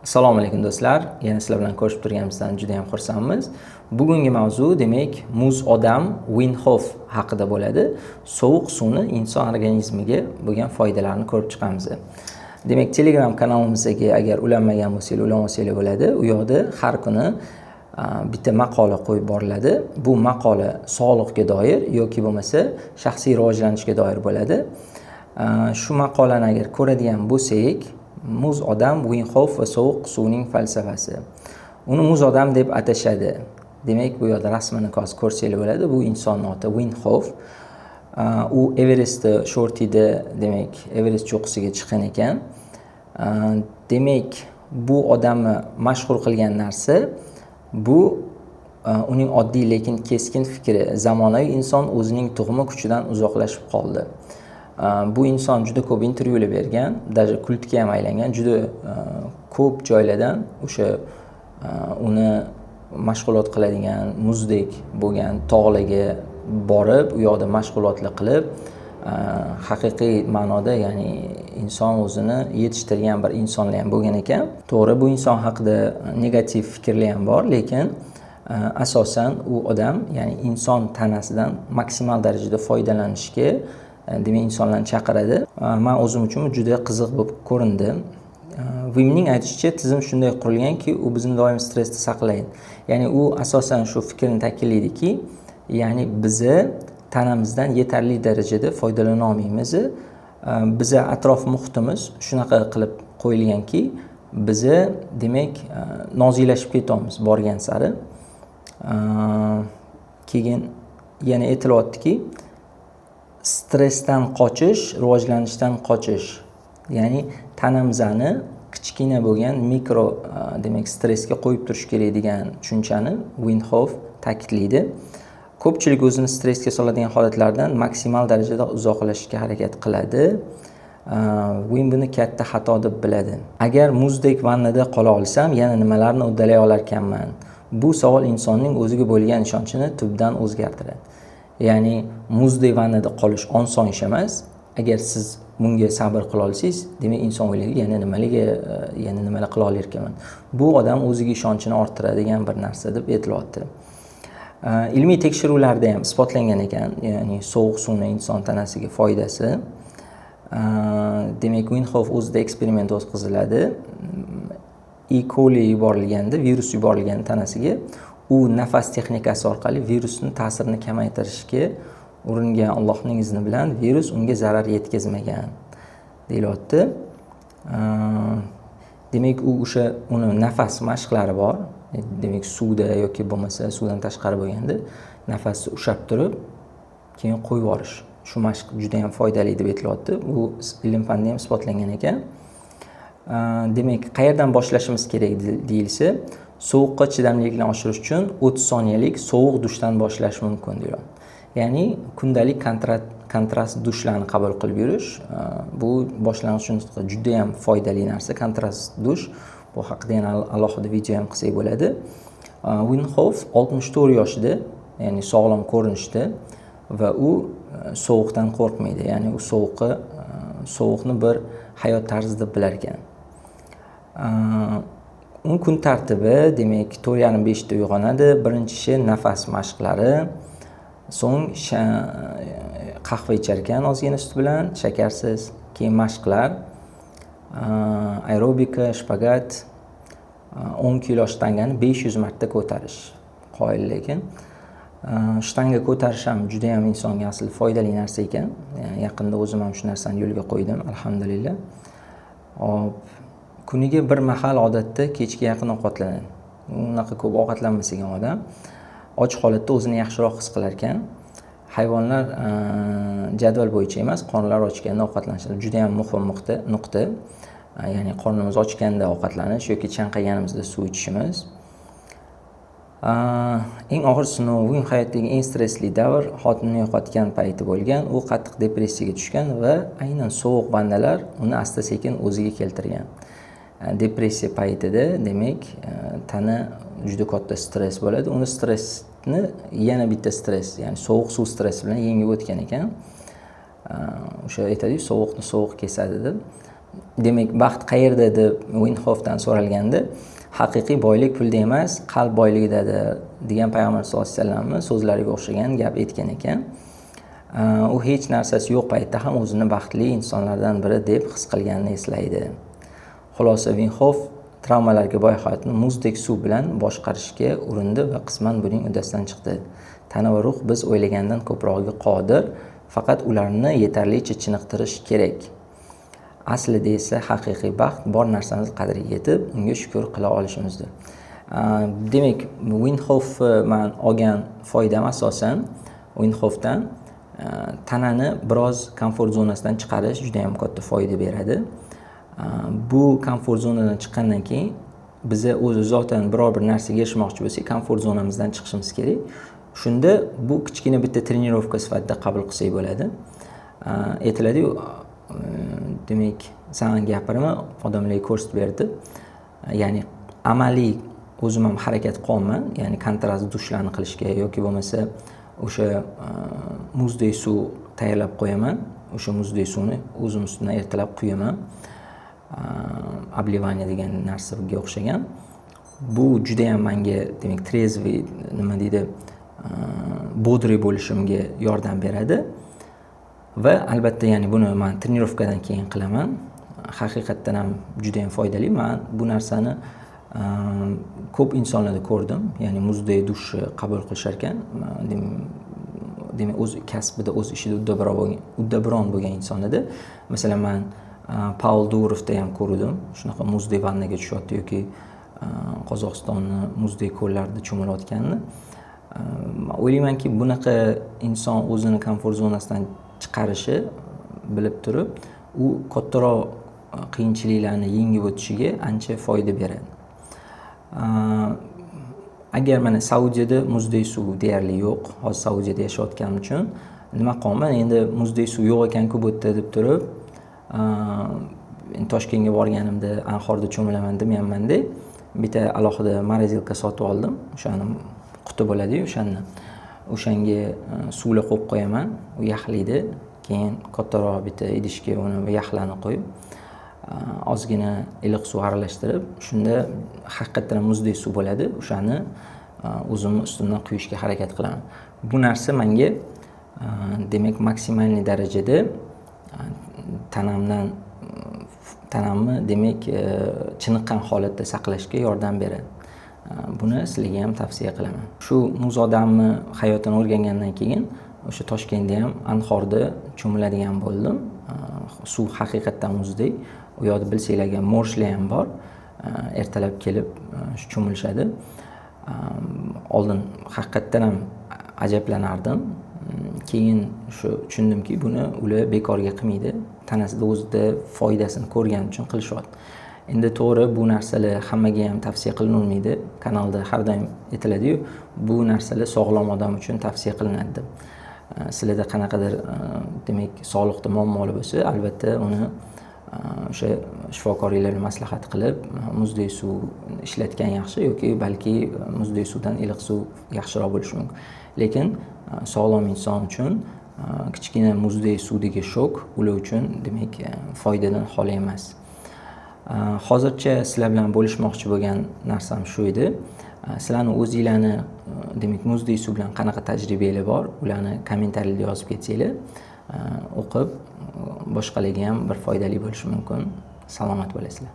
Assalomu alaykum, do'stlar. Yana sizlar bilan ko'rishib turganimizdan juda ham xursandmiz. Bugungi mavzu, demak, muz odam Wim Hof haqida bo'ladi. Sovuq suvni inson organizmiga bo'lgan foydalarini ko'rib chiqamiz. Demak, Telegram kanalimizga agar ulanmagan bo'lsanglar, ulanib olsanglar bo'ladi. U yoqda har kuni bitta maqola qo'yib boriladi. Bu maqola sog'liqqa doir yoki bo'lmasa shaxsiy rivojlanishga doir bo'ladi. Shu maqolani agar ko'radigan bo'lsak, muz odam Wim Hof va sovuq suvning falsafasi. Uni muz odam deb atashadi. Demak, bu yerda rasmini hozir ko'rsanglar bo'ladi. Bu insonni oti Wim Hof. U Everestni sho'rtida, demak, Everest cho'qqisiga chiqqan ekan. Demak, bu odamni mashhur qilgan narsa bu uning oddiy, lekin keskin fikri: zamonaviy inson o'zining tug'ma kuchidan uzoqlashib qoldi. Bu inson juda ko'p intervyular bergan, даже kultga ham aylangan, juda ko'p joylardan o'sha uni mashg'ulot qiladigan muzdek bo'lgan tog'larga borib, u yoqda mashg'ulotlar qilib, haqiqiy ma'noda, ya'ni inson o'zini yetishtirgan bir insonlar ham bo'lgan ekan. To'g'ri, bu inson haqida negativ fikrlar ham bor, lekin asosan u odam, ya'ni inson tanasidan maksimal darajada foydalanishga, demak, insonlarni chaqiradi. Man o'zim uchun juda qiziq bo'lib ko'rindi. Wimning aytishicha, tizim shunday qurilganki, u bizni doim stressda saqlaydi. Ya'ni u asosan shu fikrni ta'kidlaydiki, ya'ni bizni tanamizdan yetarli darajada foydalana olmaymiz. Biza atrof muhitimiz shunaqa qilib qo'yilganki, biza, demak, noziklashib ketyapmiz borgan sari. Keyin yana aytilyaptiki, stressdan qochish rivojlanishdan qochish, ya'ni tanamizni kichkina bo'lgan mikro, demak, stressga qo'yib turish kerak degan tushunchani Wim Hof ta'kidlaydi. Ko'pchilik o'zini stressga soladigan holatlardan maksimal darajada uzoqlashishga harakat qiladi. Wim buni katta xato deb biladi. Agar muzdek vannada qola olsam, yana nimalarni uddalay olarkanman? Bu savol insonning o'ziga bo'lgan ishonchini tubdan o'zgartiradi. Ya'ni muzdek vannada qolish oson ish emas. Agar siz bunga sabr qila olsangiz, demak, inson o'ylaydi, yana nimalarga, yana nimalar qila olarkanman. Bu odam o'ziga ishonchini orttiradigan bir narsa deb aytilyapti. Ilmiy tekshiruvlarda ham isbotlangan ekan, ya'ni sovuq suvni inson tanasiga foydasi. Demak, Wim Hof o'zida eksperiment o'tkaziladi. E. coli yuborilganda, virus yuborilganda tanasiga, u nafas texnikasi orqali virusni ta'sirini kamaytirishga uringan. Allohning izni bilan virus unga zarar yetkazmagan, deyilyapti. Demak, u o'sha uni nafas mashqlari bor. Demak, suvda yoki bo'lmasa suvdan tashqari bo'lganda nafasni ushlab turib, keyin qo'yib yuborish. Shu mashq juda ham foydali deb aytilyapti. Bu ilm fanda ham isbotlangan ekan. Demak, qayerdan boshlashimiz kerak deyilsa, sovuqqa chidamlilikni oshirish uchun 30 soniyalik sovuq dushdan boshlash mumkin, deyiladi. Ya'ni kundalik kontrast dushlarni qabul qilib yurish, bu boshlang'ich uchun juda ham foydali narsa. Kontrast dush, bu haqida yana alohida video ham qilsak bo'ladi. Wim Hof 64 yoshida, ya'ni sog'lom ko'rinishda va u sovuqdan qo'rqmaydi. Ya'ni u sovuqni bir hayot tarzi deb bilar ekan. Uni kun tartibi, demak, 4:30-5da uyg'onadi. Birinchi ishi nafas mashqlari, so'ng qahva ichar ekan ozgina sut bilan, shakarsiz, keyin mashqlar, aerobika, shpagat, 10 kilo shtangani 500 marta ko'tarish. Qoyil lekin. Shtanga ko'tarish ham juda ham insonga asli foydali narsa ekan. Yaqinda o'zim ham shu narsani yo'lga qo'ydim, alhamdulillah. Hop, kuniga bir mahal, odatda kechga yaqin ovqatlanadi. Unaqa ko'p ovqatlanmas ekan odam. Och holatda o'zini yaxshiroq his qilar ekan. Hayvonlar jadval bo'yicha emas, qornlari ochganda ovqatlanishadi. Juda ham muhim nuqta. Ya'ni qornimiz ochganda ovqatlanish yoki chanqaganimizda suv ichishimiz. Eng og'ir sinov uning hayotidagi eng stressli davr xotinini yo'qotgan payti bo'lgan. U qattiq depressiyaga tushgan va aynan sovuq vannalar uni asta-sekin o'ziga keltirgan. Depressiya paytida, demak, tana juda katta stress bo'ladi. Uni stressni yana bitta stress, ya'ni sovuq suv stressi bilan yengib o'tgan ekan. O'sha aytadiyu, sovuqni sovuq kesadi deb. Demak, baxt qayerda deb Wim Hofdan so'ralganda, haqiqiy boylik pulda emas, qalb boyligidadir degan payg'ambar sallallohu alayhi vasallamni so'zlariga o'xshagan gap aytgan ekan. U hech narsasi yo'q paytda ham o'zini baxtli insonlardan biri deb his qilganini eslaydi. Xulosa, Wim Hof travmalarga boy hayotni muzdek suv bilan boshqarishga urindi va qisman buning uddasidan chiqdi. Tana va ruh biz o'ylagandan ko'prog'iga qodir, faqat ularni yetarlicha chiniqtirish kerak. Aslida esa haqiqiy baxt bor narsamiz qadriga yetib, unga shukur qila olishimizdir. Demak, Wim Hof man olgan foydam asosan Wim Hofdan tanani biroz komfort zonasidan chiqarish juda ham katta foyda beradi. Bu komfort zonadan chiqqandan keyin biza o'zi zotan biror bir narsaga erishmoqchi bo'lsak, komfort zonamizdan chiqishimiz kerak. Shunda bu kichkina bitta тренировка sifatida qabul qilsak bo'ladi. Aytiladiyu, demak, san gapirma, odamlarga ko'rsatib berdi. Ya'ni amaliy o'zim ham harakat qilyapman, ya'ni kontrast dushlarni qilishga yoki bo'lmasa o'sha muzdek suv tayyorlab qo'yaman. O'sha muzdek suvni o'zim ustidan ertalab quyaman. Обливание degan narsaga o'xshagan. Bu judayam menga, demak, трезвый, nima deydi, бодрый bo'lishimga yordam beradi. Va albatta, ya'ni buni man тренировка dan keyin qilaman. Haqiqatdan ham judayam foydali. Man bu narsani ko'p insonlarda ko'rdim. Ya'ni muzdek dushni qabul qilishar ekan. Demak, o'z kasbida, o'z ishida uddaburon bo'lgan inson edi. Masalan, man Pavel Durovda ham ko'rdim. Shunaqa muzdek vannaga tushyapti yoki Qozog'istonni muzdek ko'llarida cho'milayotganini. O'ylaymanki, bunaqa inson o'zini komfort zonasidan chiqarishi bilib turib, u kattaroq qiyinchiliklarni yengib o'tishiga ancha foyda beradi. Agar mana Saudiyada muzdek suv deyarli yo'q, hozir Saudiyada yashayotganim uchun nima qilyapman, endi muzdek suv yo'q ekan-ku bu yerda deb turib, Toshkentga borganimda anhorda cho'milaman demayapmanda, bitta alohida морозилка sotib oldim. O'shani quti bo'ladi-yu, o'shani. O'shanga suvlar qo'yib qo'yaman, u yaxlaydi. Keyin kattaroq bitta idishga uni yaxlarni qo'yib, ozgina iliq suv aralashtirib, shunda haqiqatdan ham muzdek suv bo'ladi. O'shani o'zimni ustimdan quyishga harakat qilaman. Bu narsa menga, demak, максимальный darajada tanamdan tanamni, demak, chiniqqan holatda saqlashga yordam beradi. Buni sizlarga ham tavsiya qilaman. Shu muz odamni hayotini o'rgangandan keyin o'sha Toshkentda ham anhorda cho'miladigan bo'ldim. Suv haqiqatdan muzdek. U yoqda bilsanglar agar морж lar ham bor. Ertalab kelib shu cho'milishadi. Oldin haqiqatdan ham ajablanardim. Keyin shu tushundimki, buni ular bekorga qilmaydi. Tanasida o'zida foydasini ko'rgani uchun qilishyapti. Endi to'g'ri, bu narsalar hammaga ham tavsiya qilinolmaydi. Kanalda har doim aytiladi-yu, bu narsalar sog'lom odam uchun tavsiya qilinadi deb. Sizlarda qanaqadir, demak, sog'liqda muammolar bo'lsa, albatta uni o'sha shifokorlar maslahat qilib, muzdek suv ishlatgan yaxshi yoki balki muzdek suvdan iliq suv yaxshiroq bo'lishi mumkin. Lekin sog'lom inson uchun kichkina muzdek suvdagi shok ular uchun, demak, foydadan xoli emas. Hozircha sizlar bilan bo'lishmoqchi bo'lgan narsam shu edi. Sizlarni o'zinglarni, demak, muzdek suv bilan qanaqa tajribanglar bor, ularni kommentariyada yozib ketsanglar, o'qib boshqalarga ham bir foydali bo'lishi mumkin. Salomat bo'lasizlar.